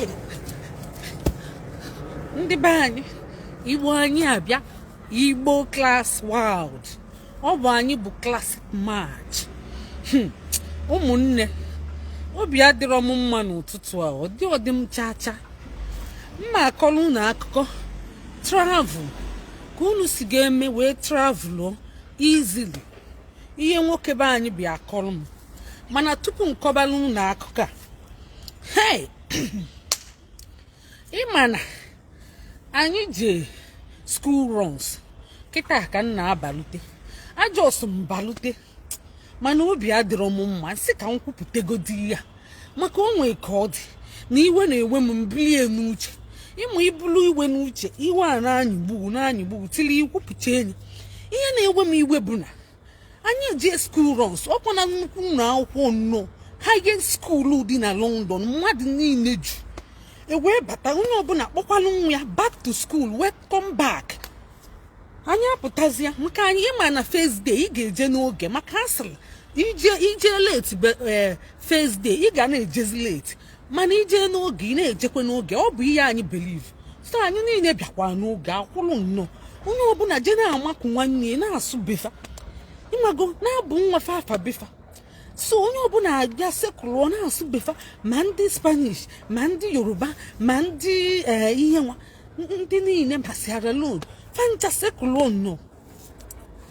Hey! Ndị be anyị, Igbo anyị abịa. Igbo Class World, ọ bụ anyị bụ Classic Match. Ụmụnne, obi adịrọ m mma n'ụtụtụ a. Ọ dị, ọ dị m chaa chaa. Mma akọrọ unu akụkọ travel, ka unu si ga-eme wee travel easily. Ihe nwoke be anyị bịa akọrọ m, mana tupu m kọbara unu akụkọ a, hey, ịma na anyị jee school runs kịta ka m na-abalute. Ajọs m balute, mana obi adịrọ m mma. Sị ka m kwupụtagodi ya, maka o nwee ka ọ dị na iwe na-ewe m. Mbilie n'uche, ịmụ ibulu iwe n'uche, iwe a na-anyịgbu na-anyịgbu tili ikwupụta enyi. Ihe na-ewe m iwe bụ na anyị jee school runs, ọkwa na nnukwu ụlọ akwụkwọ nnọọ, highest school dị na London. Mmadụ niile ju ewee bata, onye ọbụla kpọkwalụ nwa ya back to school, welcome back. Anyị apụtazịa maka anyị ịma na first day ị ga-eje n'oge, maka asịrị ije ije late ee first day ị ga na-ejezi late, mana ije n'oge ị na-ejekwa n'oge. Ọ bụ ihe anyị believe. So anyị niile bịakwa n'oge, akwụrụ nnọọ, onye ọbụla je na-amakụ nwanne ya, na-asụ befa, ịmago na-abụ nwa fafa befa. So onye ọbụla abịa sekụrụ, ọ na-asụ befa, ma ndị Spanish, ma ndị Yoruba, ma ndị ee ihe nwa, ndị niile ma Sierra Leone, fancha sekụrụ nnọọ.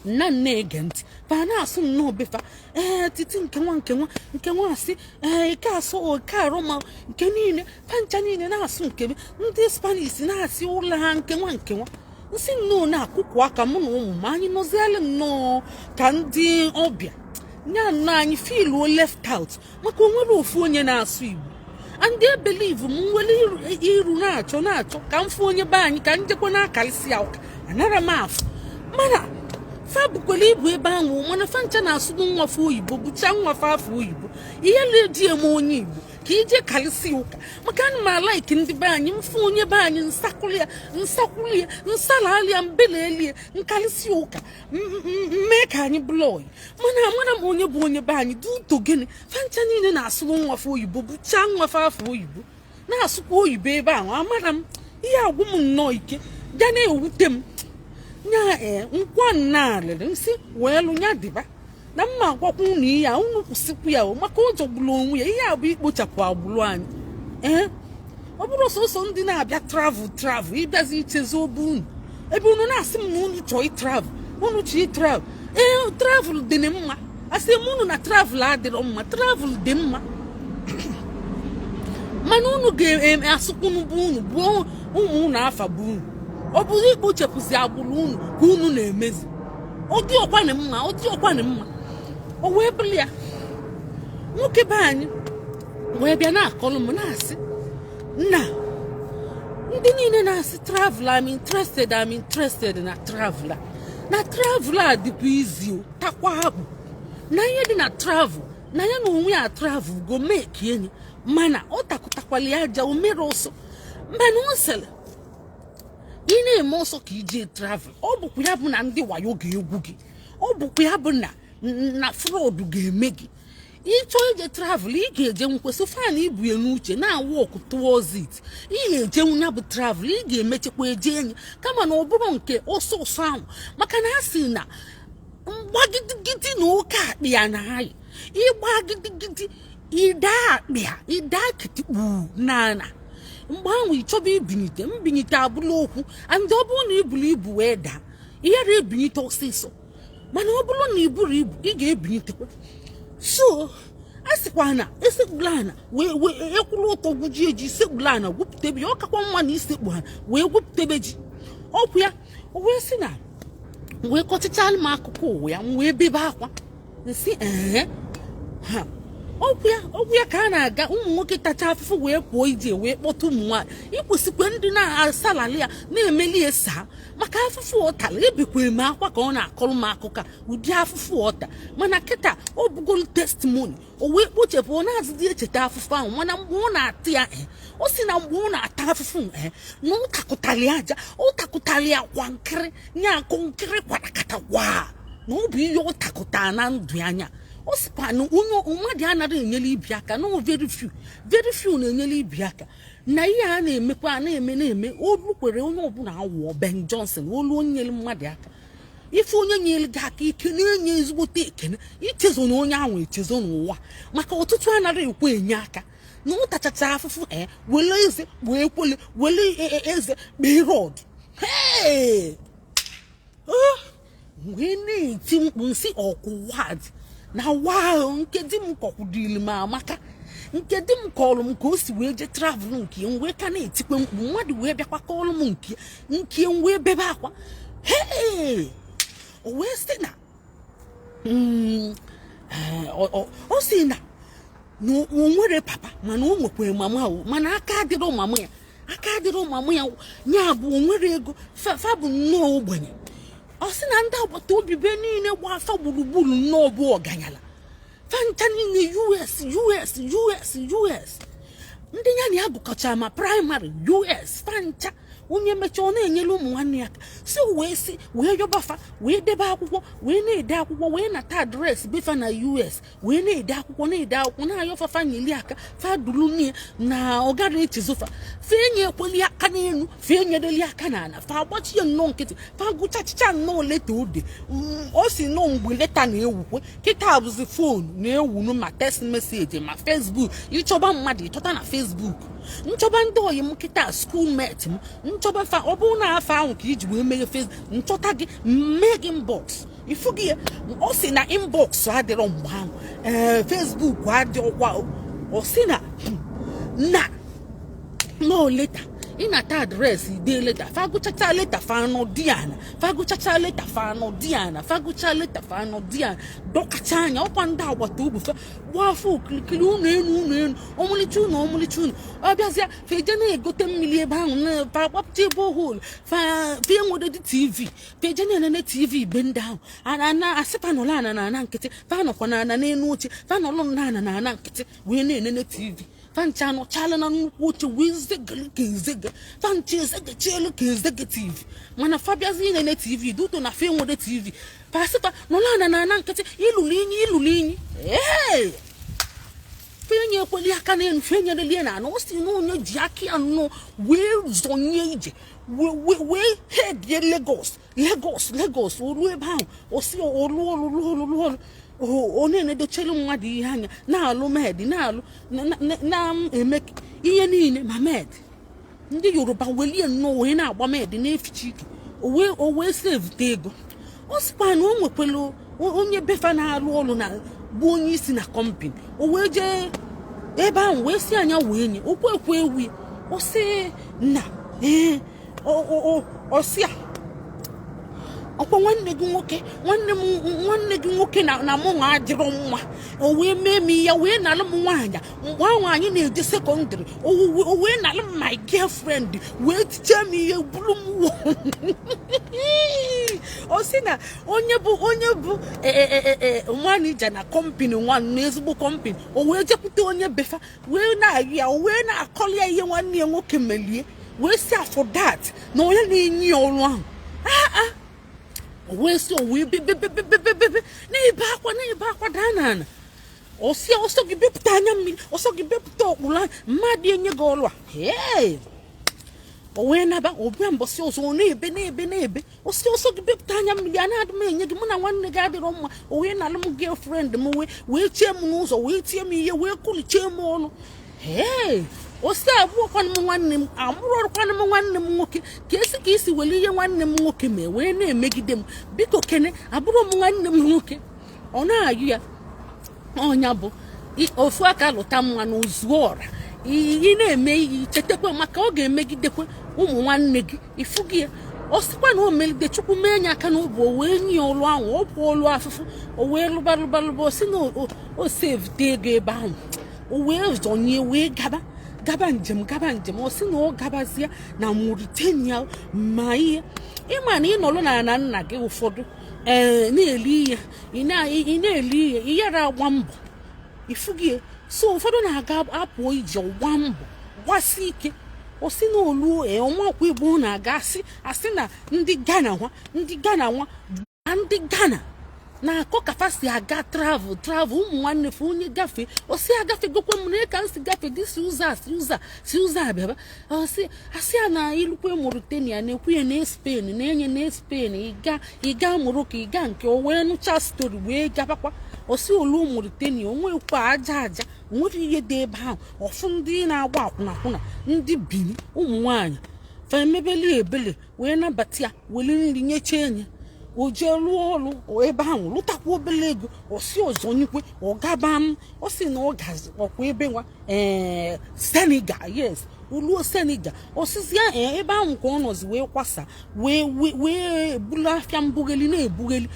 Nna nna ege ntị, fa na-asụ nnọọ befa. Ee, titi nke nwa, nke nwa, nke nwa asị ee, ike asụ oke arụ, ma nke niile fancha niile na-asụ nke ndị Spanish na-asị ụlọ ha nke nwa, nke nwa. Nsị nnọọ na-akụkụ aka mụ na ụmụ m, anyị nọziala nnọọ ka ndị ọbịa nya nnọọ. Anyị feeluo left out, maka onwere ofu onye na-asụ Igbo. And I believe m nwere iru na-achọ na-achọ ka m fụ onye be anyị, ka m jekwa na-akalịsị ya ụka, anara m afụ. Mana fa bukwara ibu ebe ahụ, mana fa ncha na-asụbu nwafe oyibo, bụcha nwafe afọ oyibo. Ihe na-eji eme onye Igbo ka ije kalịsị ụka, maka ana m a-like ndị be anyị. Mfụ onye be anyị, nsakwụrụ ya, nsakwụrụ ya, nsalali ya, mbelelie, nkalịsị ụka, mee ka anyị bụrụ oyi. Mana amara m onye bụ onye be anyị dị uto. Gịnị? Fancha niile na-asụrụ nwafe oyibo, bụchaa nwafe afọ oyibo, na-asụkwa oyibo ebe ahụ. Amara m ihe agwụ m nnọọ ike, bịa na-ewute m nya. Ee, nkwa nnalịrị nsị wee lụ nya dịba na mma agwakwa unu ihe a, unu kwụsịkwu ya o, maka o jọgburu onwe ya. Ihe a bụ ikpochapụ agbụrụ anyị. Ee, ọ bụrụ sọsọ ndị na-abịa travel, travel ịbịazi ichezi obe unu, ebe unu na-asị m na unu chọọ ịtravel, unu chọọ ịtravel. Ee, travel dị mma. Asị m unu na travel adịrọ mma? Travel dị mma, mana unu ga-asụkwunu bụ unu bụ ụmụ unu afa bụ unu. Ọ bụrụ ikpochapụzi agbụrụ unu ka unu na-emezi, ọ dị ọkwanị mma, ọ dị ọkwanị mma. O wee bụrụ ya, nwoke be anyị wee bịa na-akọlụ m, na-asị nna ndị niile na-asị travel, I'm interested, I'm interested na travel a, na travel a dịkwa izi o, takwa akpụ na ihe dị na travel, na ya na onwe ya travel go make enyi, mana ọ takụtakwala ya aja, o mere ọsọ. Mana ọ sịrị ị na-eme ọsọ ka ije travel, ọ bụkwa ya bụ na ndị wayo ga-egwu gị, ọ bụkwa ya bụ na fraud ga-eme gị. Ịchọọ ije travel, ị ga-eje nkwesị fan ibu ya n'uche na work towards it. Ị ga-eje ya bụ travel, ị ga-emechekwa eje enyi, kama na ọ bụrụ nke ọsọ ọsọ ahụ, maka na a sị na mgbagidigidi na oke akpị ya na-ayị. Ịgba gidigidi, ịda akpịa, ịda kitikpu n'ana. Mgbe ahụ ị chọba ibinite, mbinite abụla okwu. And ọ bụrụ na iburu ibu wee daa, ihere ebinite ọsịsọ, mana ọ bụrụ na iburu ibu, ị ga-ebinitekwa. So a sịkwa na esekpula ana wee wee ekwuru ụtọ gwujie ji, sekpula ana gwupụtebe ya, ọ kakwa mma na isekpu ha wee gwupụtebe ji. Ọkwụ ya, o wee sị na wee kọchichala m akụkọ ụwa ya, m wee bebe akwa, nsị ee ha. Ọkwụ ya, ọkwụ ya ka a na-aga. Ụmụ nwoke tacha afụfụ wee pụọ ije, wee kpọta ụmụ nwaanyị ịkwụsịkwa ndị na-asalali ya, na-emeli ya saa maka afụfụ ọ tara. Ebekwere m akwa ka ọ na-akọrọ m akụkọ a, ụdị afụfụ ọta. Mana kịta ọ bụgolu testimony, o wee kpochapụ, ọ na-azụdị echeta afụfụ ahụ. Mana mgbe ọ na-ata ya, ọ sị na mgbe ọ na-ata afụfụ, na ọ takụtara ya aja, ọ takụtara ya kwa nkịrị nya akụ nkịrị kwarakata kwa, na ọ bụ ihe ọ takụtara na ndụ ya anya. Ọ sịkwa na onye mmadụ anaghị enyere ibi aka, no, very few, very few na-enyere ibi aka na ihe a na-emekwa, a na-eme na-eme. Olu kwere onye ọbụla awụọ Ben Johnson, olu onye nyere mmadụ aka. Ife onye nyere gị aka, ike na-enye ezigbote ekene, ichezo na onye ahụ echezo n'ụwa, maka ọtụtụ anaghị ekwe enye aka na ụtachacha afụfụ. E wele eze wee kwele, wele eze kpee rod. Hey! Wee na-eti mkpu nsị ọkwụwad na wow. Nke di m kọkwudili m amaka. Nke di m kọrọ m ka o si wee jee travel, nke m wee ka na-etikwe mkpu. Mmadụ wee bịakwa kọrọ m nke nke m, wee bebe akwa. Hey! O wee sị na ọ sị na na o nwere papa, mana o nwekwara mama o, mana aka adịrọ mama ya, aka adịrọ mama ya. Ya bụ, o nwere ego, fa bụ nnọọ ogbenye. Ọ sị na ndị agbata obi be niile gba afa gburugburu nnọọ bụ ọganyala, fa ncha niile US, US, US, US. Ndị ya na ya gụkọchara ma primary, US fa ncha. Onye mechaa, ọ na-enyere ụmụ nwanne ya aka. Si wee si wee yọbafa, wee debe akwụkwọ, wee na-ede akwụkwọ, wee nata address befa na US, wee na-ede akwụkwọ, na-ede akwụkwọ, na-ayọ fa nyeli aka, fa duru nne na ọ gara echezofa. Fa enye ekweli aka n'elu, fa enyereli aka n'ala, fa agbachie nnọọ nkịtị. Fa gụchachicha nnọọ letter ode. Ọ si nnọọ mgbe letter na-ewukwe, kịta bụzi phone na-ewunu, ma text message, ma Facebook. Ịchọba mmadụ, ịchọta na Facebook. Nchọba ndị oyi m kịta, schoolmate m, nchọba fa, ọ bụrụ na afọ ahụ ka iji wee meghe Facebook, nchọta gị, mee gị inbox, ifu gị ya. Ọ sị na inbox adịrọ mgbe ahụ, ee, Facebook adịrọkwa. Ọ sị na no letter, ịnata address, ide letter, fagụchacha letter, fa anọ di ana, fagụchacha letter, fa anọ di ana, fagụcha letter, fa anọ di ana, dọkacha anya. Ọkwa ndị agbata obi fa gbaa afọ okirikiri, ụlọ elu, ụlọ elu, ọmụlịcha ụlọ, ọmụlịcha ụlọ. Ọ bịazịa, fa eje na-egote mmiri ebe ahụ na fa gbapụta borehole fa, fa enwere dị TV, fa eje na-enene TV be ndị ahụ. Ana asị fa nọrọ ana na ana nkịtị, fa nọkwa na ana n'elu oche, fa nọrọ na ana na ana nkịtị wee na-enene TV. Fancha anọchala na nnukwu oche wee zegele ka ezege, fancha ezegechielu ka ezege TV. Mana fa bịazi inene TV duto na fa enwere TV, fasịfa nọrọ ana na ana nkịtị, ịlụrụ inyi, ịlụrụ inyi. Ee, fenye ekweli aka n'elu, fenyereli na ana. O si na onye ji aka ya nnọọ wee zọnye ije, wee hedie Lagos, Lagos, Lagos. Olu ebe ahụ, o si olu olu olu olu olu, ọ na-enedochere mmadụ ihe anya, na-alụ maid, na-alụ, na-eme ihe niile ma maid. Ndị Yoruba welie nnọọ wee na-agba maid, na-eficha ike. O wee sevute ego. Ọ sịkwa na o nwekwara onye befa na-alụ ọrụ na bụ onye isi na company. O wee jee ebe ahụ wee si anya wee nye okwu ekwu ewu. Ọ sị na ee, ọ sị a ọkwa nwanne gị nwoke, nwanne m, nwanne gị nwoke na mụ nwa adịrọ mma. O wee mee m ya, wee nalụ m nwaanyị mgbe ahụ anyị na-eje secondary. O wee nalụ m my girlfriend, wee tichee m ihe, buru m. Ọ sị na onye bụ manager na company nwanne, ezigbo company. O wee jekwute onye befa, wee na-ayụ ya, o wee na-akọli ya ihe nwanne ya nwoke melie, wee si afọ that na onye na-enye ya ọrụ ahụ. O wee sị, o wee bebebebebebe, na-ebe akwa, na-ebe akwa, daa n'ala. Ọsị ọsọ gị bepụta anya mmiri, ọsọ gị bepụta ọkpụrụ anya, mmadụ enye gị ọrụ a. Hey! O wee naba ọbịa mbọsị ọzọ, ọ na-ebe, na-ebe, na-ebe. Ọsị ọsọ gị bepụta anya mmiri, a na-adị m enye gị, mụ na nwanne gị adịrọ mma. O wee nalụ m girlfriend m, wee chie m n'ụzọ, wee tie m ihe, wee kụlichie m ọnụ. Hey! Osi abụọkwanụ m nwanne m, amụrụkwanụ m nwanne m nwoke, ka esi ka isi were ihe nwanne m nwoke mee wee na-emegide m. Biko kene, abụrụ m nwanne m nwoke. Ọ na-ayụ ya ọnya bụ ofu aka lụta mma na ozuo ọra. Ị na-eme ihe, chetakwa maka ọ ga-emegidekwe ụmụ nwanne gị. Ịfụ gị ya, ọ sịkwa na o melide Chukwu mee nye aka n'obi, o wee nye ya ọlụ ahụ. Ọ bụ ọlụ afụfụ, o wee lụba, lụba, lụba. O si na o sevute ego ebe ahụ, o wee zọnye, wee gaba, gaba njem, gaba njem. Ọ sị na ọ gabazie na Mauritania. Ma ihe ịma na ịnọrọ na na nna gị ụfọdụ, ee, na-eli ihe, ị na-eli ihe, ị yara agba mbọ ifugie. So ụfọdụ na-aga apụọ ije gba mbọ, gbasi ike. Ọ sị na olu ee ọnwa kwa igbo ọ na-aga, asị asị na ndị Ghana nwa, ndị Ghana nwa na ndị Ghana. Na-akọ ka fa si aga travel travel. Ụmụ nwanne fe, onye gafee, osi agafegokwe m na ka m si gafe dị, si ụzọ a, si ụzọ a, si ụzọ a bịaba. Ọsị asị ya na ilukwe Mauritania, na-ekwu ya na Spain, na-enye na Spain, ịga ịga Morocco, ịga nke o wee nụcha story wee gabakwa. Osi olu Mauritania, onwekwa aja aja, onwere ihe dị ebe ahụ. Ọfụ ndị na-agba akwụna akwụna, ndị Bini, ụmụ nwanyị fa emebeli ebele wee nabata ya, were nri nyecha enye. O jee rụọ ọrụ ebe ahụ, lụtakwa obere ego. Osi ọzọ nyikwe ọgaba m. Ọ sị na ọ gazi ọkwa ebe nwa, ee, Senegal. Yes, oluo Senegal, osizia ee, ebe ahụ ka ọ nọzi wee kwasa, wee wee bulu afịa mbugheli, na-ebugheli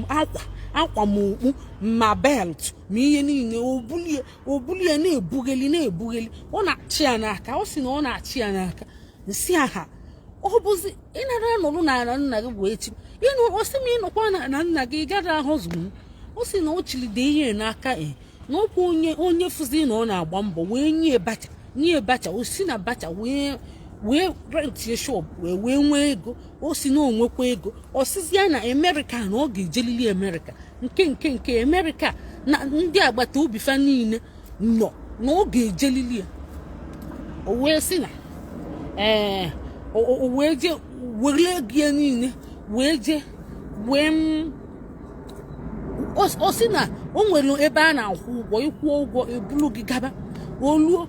akwa akwa, ma okpu, ma belt, ma ihe niile. Obulie obulie, na-ebugheli na-ebugheli, ọ na-achị ya n'aka. Ọ sị na ọ na-achị ya n'aka nsị aha. Ọ bụzi ịnara anọrụ n'ala nna gị wee chi ịnụ. Ọ sị m ịnọkwa na nna gị, ị gara ahụzụ m. Ọ sị na o chilide ihe n'aka e na ọkwa onye onye fụzi na ọ na-agba mbọ wee nye bacha, nye bacha. O si na bacha wee rentie shop, wee nwee ego. O si na onwekwa ego. Ọ sịzịa na Amerịka, na ọ ga-ejelili Amerịka, nke Amerịka na ndị agbata obi fa niile nọ, na ọ ga-ejelili ya. O wee sị na ee, o wee jee were ego ya niile wee jee wee m. Ọ sị na o nwere ebe a na-akwụ ụgwọ, ịkwụọ ụgwọ ebulu gị gaba. Oluo,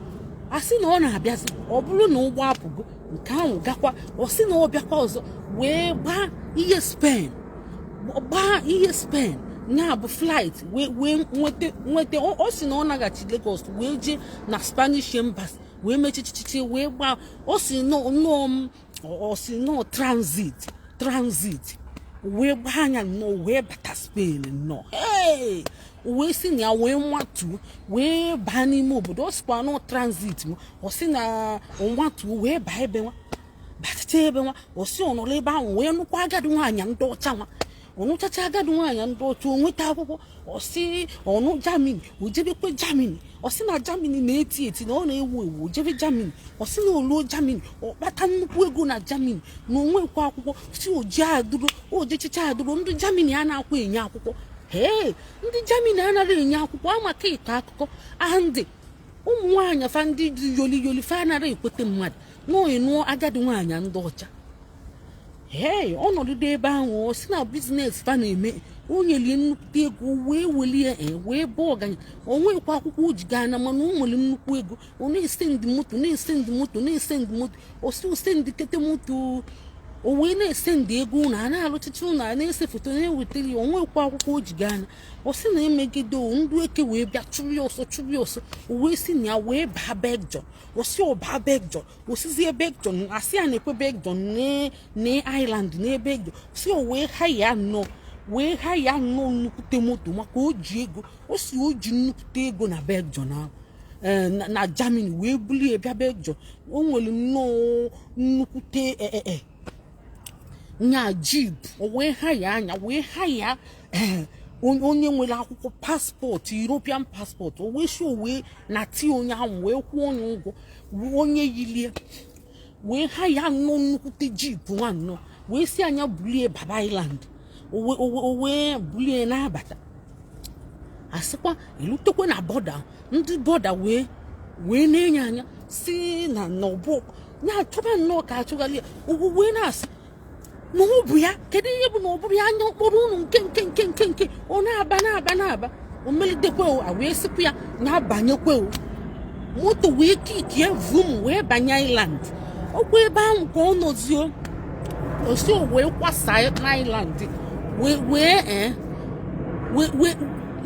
asị na ọ na-abịazi, ọ bụrụ na ụgbọ apụgo. Nke ahụ gakwa. Ọ sị na ọ bịakwa ọzọ wee gbaa ihe Spain, gbaa ihe Spain, ya bụ flight, wee nweta. Ọ sị na ọ naghachi Lagos wee jee na Spanish Embassy wee mechichichichi wee gbaa. Ọ sị nọọ m, ọ sị nọọ transit transit, wee gbaa anya nnọọ wee bata Spain nnọọ. Hey! Wee si na ya wee nwatuo wee baa n'ime obodo. Ọ sịkwa nọ transit m. Ọ sị na ọ nwatuo wee baa ebe nwa, batacha ebe nwa. Ọ sị ọ nọrọ ebe ahụ wee nụkwa agadi nwaanyị ndị ọcha nwa. Ọ nụchacha agadi nwaanyị ndị ọcha, o nweta akwụkwọ. Ọ sị ọnụ Germany, o jebekwe Germany. Ọ sị na Germany na-eti eti, na ọ na-ewu ewu. O jebe Germany. Ọ sị na oluo Germany, ọ kpata nnukwu ego na Germany, na onwekwa akwụkwọ. Si oji adụro, ojechicha adụro. Ndị Germany a na-akwa enye akwụkwọ. Hee, ndị Germany anaghị enye akwụkwọ amaka ịkọ akụkọ. Andị ụmụ nwaanyị fa ndị dị yoli yoli, fa anaghị ekwete mmadụ nọọ nụọ agadi nwaanyị ndị ọcha. Hee, ọnọdụ dị ebe ahụ, ọ sị na business fa na-eme, o nyelie nnukwu ego wee welie wee bụọ ọganya. O nwekwa akwụkwọ o ji gaa na, mana o nwere nnukwu ego. Ọ na-ese ndị moto, na-ese ndị moto, na-ese ndị moto. O si ose ndị kete moto, o wee na-ese ndị ego ụlọ a, na-alụchicha ụlọ, a na-ese foto, na-ewetara ya. O nwekwa akwụkwọ o ji gaa na. Ọ sị na emegide o ndụ eke wee bịa chụrụ ya ọsọ, chụrụ ya ọsọ. O wee si na ya wee baa Belgium. O si ọ baa Belgium, osizie Belgium, asị ya na-ekwe Belgium na Ireland na Belgium. Si o wee ha ya nnọọ, wee ha ya nnọọ nnukwute moto, maka o ji ego. O si o ji nnukwute ego na Belgium ahụ, na Germany, wee bulie bịa Belgium. O nwere nnọọ nnukwute nya jeep. O wee ha ya anya, wee ha ya onye nwere akwụkwọ passport, European passport. O wee si o wee na ti onye ahụ wee kwụọ onye ụgwọ, onye yilie wee ha ya nnọọ nnukwute jeep nwa nnọọ, wee si anya bulie baba Ireland. O wee bulie na-abata. Asịkwa elutekwe na border, ndị border wee na-enye anya si na n'ọbụ ya achọba nnọọ ka achụgharị ya. Ugwu wee na-asị na ọ bụ ya. Kedu ihe bụ na ọ bụrụ ya anya okporo unu nke ọ na-aba na-aba na-aba. O melitekwe o, a wee sịkwa ya ya abanyekwe o moto, wee kikie vum, wee banye Ireland. Ọkwa ebe ahụ ka ọ nọzie. Osi o wee kwasa n'Ireland, wee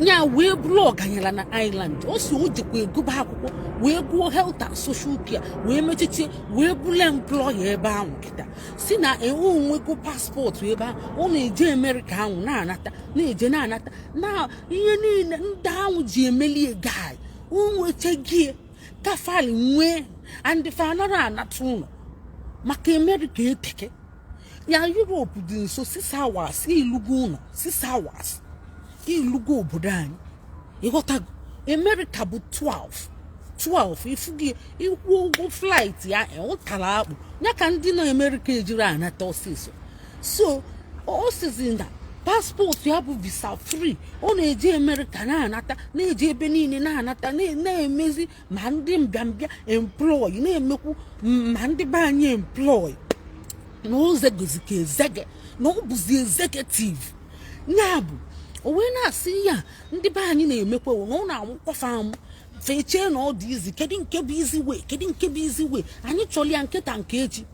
ya wee bụrụ ọganyala na Ireland. O si o jikwa eguba akwụkwọ wee gụọ health and social care, wee mechiche wee bụrụ employer ebe ahụ. Kịta si na onwego passport ebe ahụ, ọ na-eje Amerịka ahụ na-anata, na-eje na-anata na ihe niile ndị ahụ ji emelie guy. O nwechagie kafali nwee and fa anara anata ụlọ, maka Amerịka eteke ya. Europe dị nso, 6 hours ilugo ụlọ, 6 hours ilugo obodo anyị. Ịghọtago? Amerịka bụ 12 12 ifugi ịkwụ ụgwọ flight ya ụtara akpụ ya ka ndị nọ Amerịka ejiri anata ọsịsọ. So o sizi na Passport ya bụ visa free. Ọ na-eje Amerịka na-anata, na-eje ebe niile na-anata, na-emezi ma ndị mbịambịa employ, na-emekwu ma ndị be anyị employ, na ozegozi ka ezege na ọ bụzi executive. Ya bụ, o wee na-asị ya ndị be anyị na-emekwa na ọ na-amụkwafa amụ, fechee na ọ dị easy. Kedu nke bụ easy way? Kedu nke bụ easy way? Anyị chọrọ ya nkịta nke echi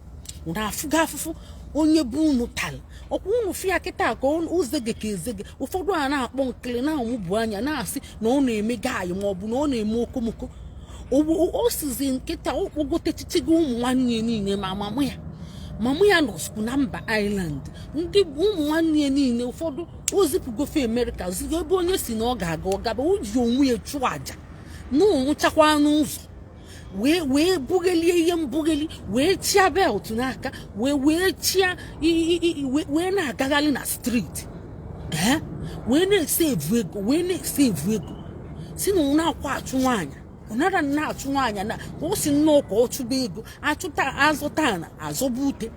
unu afụgo afụfụ onye bụ unu tara ọkwa unu fịa kịta ka ụzege ka ezege. Ụfọdụ a na-akpọ nkili, na-amụbu anya, na-asị na ọ na-eme gaayị ma ọ bụ na ọ na-eme okomoko. O sizi nkịta okpogotechichigo ụmụ nwanne ya niile, ma mama ya, mama ya nọsukwu na mba Ireland. Ndị ụmụ nwanne ya niile, ụfọdụ o zipụgofe Amerịka, ziga ebe onye si na ọ ga-aga, ọ gaba. O ji onwe ya chụọ àjà na onwụchakwa n'ụzọ, wee bughelie ihe mbugheli, wee chia belt n'aka, wee chia wee na-agagharị na street, ee, wee na-esevu ego, wee na-esevu ego, si na ọ na-akwa achụ nwaanyị, ọ nara na-achụ nwaanyị, na o si nnọọ ka ọ chụba ego, achụta azụta na azọba ute,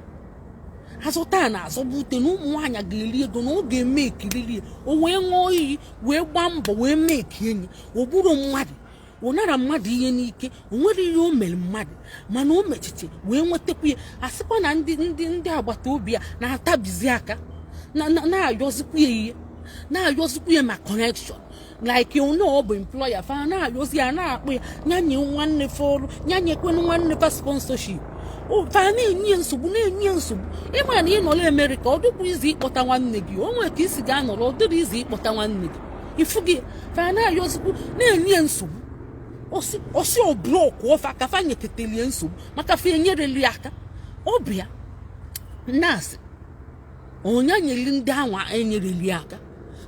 azụta na azọba ute, na ụmụ nwaanyị ga-eri ego, na ọ ga-eme ekiriri ya. O wee ṅụọ iyi, wee gbaa mbọ, wee mee ka enyi o gburu mmadụ, ọ nara mmadụ ihe n'ike, o nwere ihe o mere mmadụ, mana o mechiche wee nwetakwa ya. Asịkwa na ndị agbata obi ya na-atabizi aka, na-ayọzikwa ya ihe, na-ayọzikwa ya ma connection like onye ọ bụ employer fa, na-ayọzi ya, na-akpụ ya, nyanye nwanne fa ọrụ, nyanyekwenu nwanne fa sponsorship. Fa na-enye ya nsogbu, na-enye ya nsogbu. Ịma na ị nọrọ Amerịka, ọ dịkwa izu ịkpọta nwanne gị. O nwere ka isi ga-anọrọ, ọ dịrị izu ịkpọta nwanne gị ifu gị. Fa na-ayọzikwu, na-enye ya nsogbu. Osi o block ọfa ka fa nyeketelie nsogbu, maka fa enyereli aka ọbịa nnaasị onye nyeli ndị anwa enyereli aka.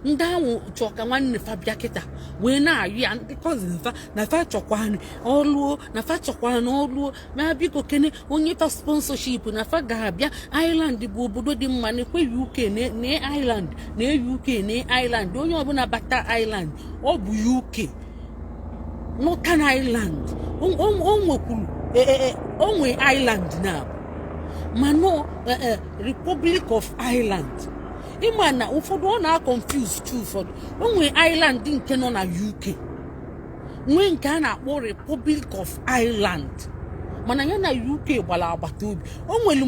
Ndị ahụ chọ ka nwanne fa bịa kịta wee na-ayụ ya, ndị cousin fa, na fa chọkwanụ ọlụo, na fa chọkwanụ ọlụo, ma biko kene onye fa sponsorship, na fa ga-abịa. Ireland bụ obodo dị mma, na-ekwe UK na Ireland na UK na Ireland. Onye ọbụla bata Ireland, ọ bụ UK, Northern Ireland. O nwekwuru o nwe Ireland na mana Republic of Ireland. Ịma na ụfọdụ ọ na-confuse chu ụfọdụ. O nwee Ireland nke nọ na UK, nwee nke a na-akpọ Republic of Ireland, mana ya na UK gbara agbata obi. O nwere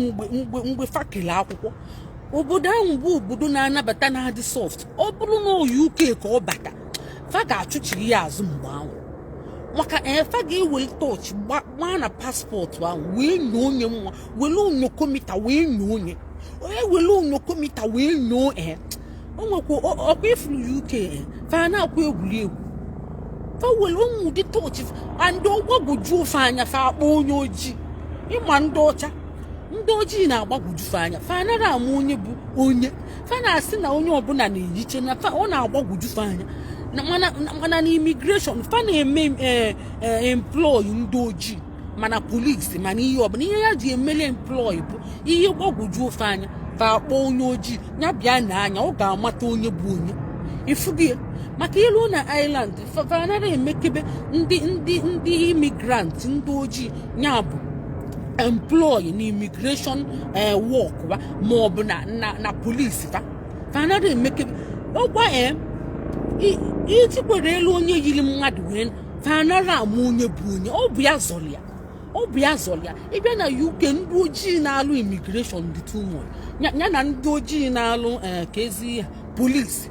mgbe fakele akwụkwọ obodo ahụ bụ obodo na-anabata, na-adị soft. Ọ bụrụ na UK ka ọ bata, fa ga-achụchiri ya azụ mgbe ahụ, maka fa ga-ewere torch gbaa na passport ahụ wee nyoo onye nwa, were onyokomita wee nyoo onye, ewere onyokomita wee nyoo. Ee, o nwekwa ọkwa ifuru UK, fa na-akwa egwuregwu, fa were ụmụ ụdị torch and ọgbagwoju ofe anya, fa akpọ onye ojii. Ịma ndị ọcha, ndị ojii na-agbagwoju fa anya, fa anaghị ama onye bụ onye. Fa na-asị na onye ọbụla na-eyiche na fa, ọ na-agbagwoju fa anya. Mana na immigration fa na-eme employ ndị ojii, mana polisi, mana ihe ọbụla ihe ya ji emele employ bụ ihe gbagwoju ofe anya, fa akpọ onye ojii ya bịa na anya, ọ ga-amata onye bụ onye. Ifugi maka ilu na Ireland, fa anaghị emekebe ndị immigrant, ndị ojii ya bụ employ na immigration work wa, ma ọ bụ na polisi. Fa anaghị emekebe ọgwa itikwere elu onye yiri mmadụ wee fa anaghị ama onye bụ onye. Ọ bụ ya zọrọ ya, ọ bụ ya zọrọ ya. Ịbịa na UK, ndị ojii na-alụ immigration dị too much, ya na ndị ojii na-alụ ka ezi ya polisi.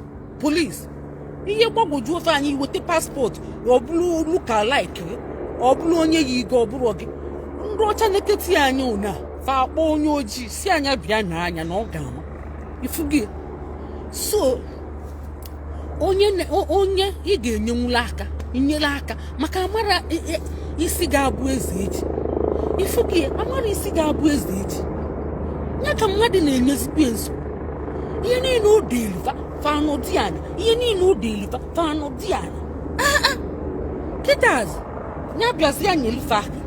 Ihe gbagwoju ofe anyị, weta passport, ọ bụrụ look alike gị, ọ bụrụ onye yi gị, ọ bụrụ gị. Ndị ọcha na-eketi anya ụna, fa akpọ onye ojii si anya bịa na anya na ọ ga-ama ifu gị. So onye ị ga-enyenwula aka, inyere aka, maka amara isi ga-abụ eze echi. Ifu gị, amara isi ga-abụ eze echi, ya ka mmadụ na-enyezikwa nsogbu. Ihe niile o deliva, fanụ dị anya. Ihe niile o deliva, fanụ dị anya. Aa, kịtazi ya bịazi ya nyelife aka,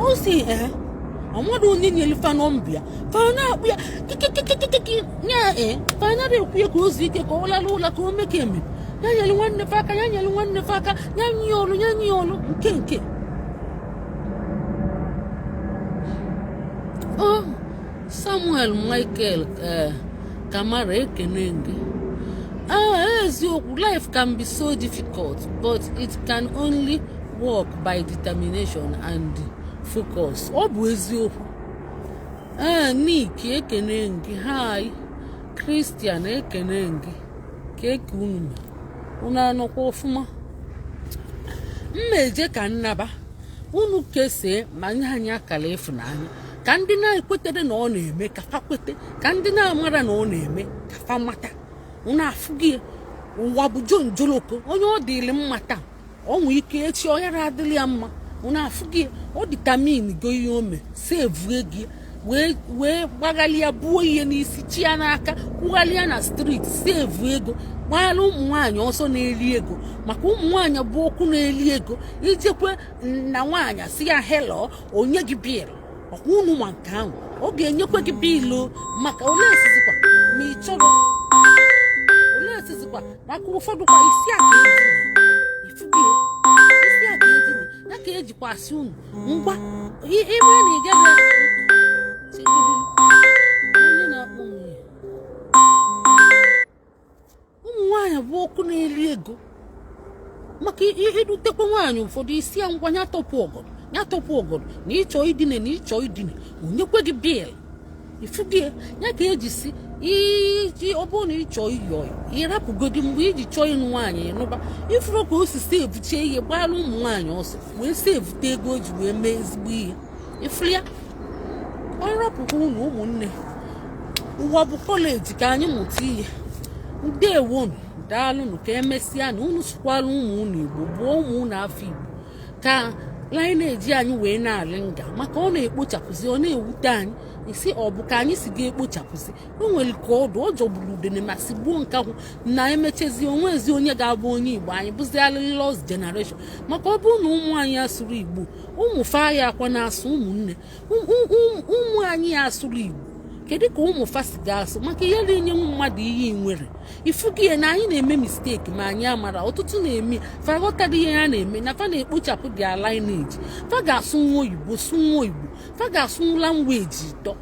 o si ee, ọmọdụ onye nyelife nọmba ya, fa na-akpụ ya kikikikikiki nya. Ee, fa nara ekwu ya ka o zuo ike, ka ọ lara ụla, ka o mee ka eme ya nyere nwanne fa aka, ya nyere nwanne fa aka, ya nye ọlụ, ya nye ọlụ nke o. Samuel Michael, ee, Kamara, ekene gị. Ah, eziokwu, life can be so difficult, but it can only work by determination and focus. Ọ bụ eziokwu. Ee, Nick, ekene gị. Hi Christian, ekene gị. Ka eke unu mee, unu anọkwa ọfụma? Mma eje ka nnaba unu kesie ma nye anyị akara ịfụnanya, ka ndị na-ekwetere na ọ na-eme ka fa kwete, ka ndị na-amara na ọ na-eme ka fa mata. Unu afụghị ya? Ụwa bụ jonjoloko. Onye ọ dịrị mma taa, ọ nwee ike echi ọ yara adịrị ya mma. Unu afụghị ya? Ọ determine go ihe o mee, save ego ya, wee gbaghalịa, buo ihe n'isi chi ya n'aka, kwughalịa na street, save ego, gbara ụmụ nwaanyị ọsọ na-eli ego, maka ụmụ nwaanyị bụ okwu na-eli ego. Ijekwe na nwaanyị si ya hello, onye gị bill. Ọkwa unu ma nke ahụ, ọ ga-enyekwa gị bill o, maka ole esizikwa ma ị chọrọ, ole esizikwa, maka ụfọdụ kwa isi a ka edina ifugie, isi a ka edina ya ka ejikwa asị unu ngwa ịma na ị gaghị onye na-akpọ nwunye. Ụmụ nwaanyị bụ okwu na-eri ego, maka irutekwa nwaanyị ụfọdụ, isi ya ngwa, ya tọpụ ọgọdọ, ya tọpụ ọgọdọ na ịchọ idine, na ịchọ idine, onyekwe gị bill. Ifugie ya ka eji si iji, ọ bụrụ na ị chọọ iyi ọyị, ịrapụgodi mgbe iji chọọ ịnụ nwaanyị, ịnụba. Ifuru ka o si sevuchie ihe, gbara ụmụ nwaanyị ọsọ, wee sevute ego o ji wee mee ezigbo ihe. Ifuru ya, ọ rapụkwa unu. Ụmụnne, ụwa bụ college ka anyị mụta ihe. Ndewonu, daalụnụ, ka emesịa. Na unu sụkwara ụmụ unu Igbo, bụọ ụmụ unu afọ Igbo, ka lineage anyị wee na-alị nga, maka ọ na-ekpochapụzi, ọ na-ewute anyị isi ọ bụ ka anyị si ga-ekpochapụzi. O nwere ka ọdụ ọ jọgburu udene ma si gbuo nkakwụ na emechezi onwezi onye ga-abụ onye Igbo. Anyị bụzialụ lost generation, maka ọ bụrụ na ụmụ anyị asụrụ Igbo, ụmụ fa ya akwa na-asụ, ụmụnne ụmụ anyị asụrụ Igbo, kedu ka ụmụ fa si ga-asụ? Maka ihe na-enyenwu mmadụ ihe ị nwere ifugi na anyị na-eme mistake ma anyị amara. Ọtụtụ na-eme, fa ghọtara ihe ha na-eme, na fa na-ekpochapụ their lineage. Fa ga-asụ nwa oyibo, sụ nwa oyibo, fa ga-asụ language ịtọ.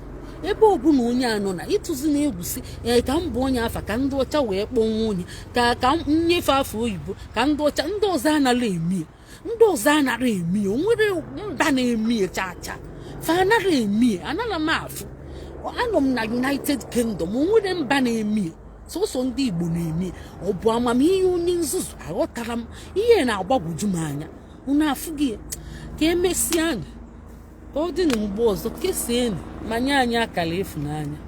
Ebe ọbụla onye anọ na ịtụzi na egwu si ee, ka m bụ onye afa, ka ndị ọcha wee kpọọ nwa onye, ka m nnyefe afọ oyibo, ka ndị ọcha. Ndị ọzọ anara eme, ndị ọzọ anara eme. O nwere mba na-eme chaa chaa, fa anara eme. Anara m afụ, anọ m na United Kingdom, o nwere mba na-eme, sọsọ ndị Igbo na-eme. Ọ bụ amamihe onye nzuzu, aghọtara m ihe na-agbagwoju m anya. Unu afụghị ya? Ka emesịa, ka ọ dị na mgbe ọzọ. Kesienụ ma nye anyị akara ịfụnanya.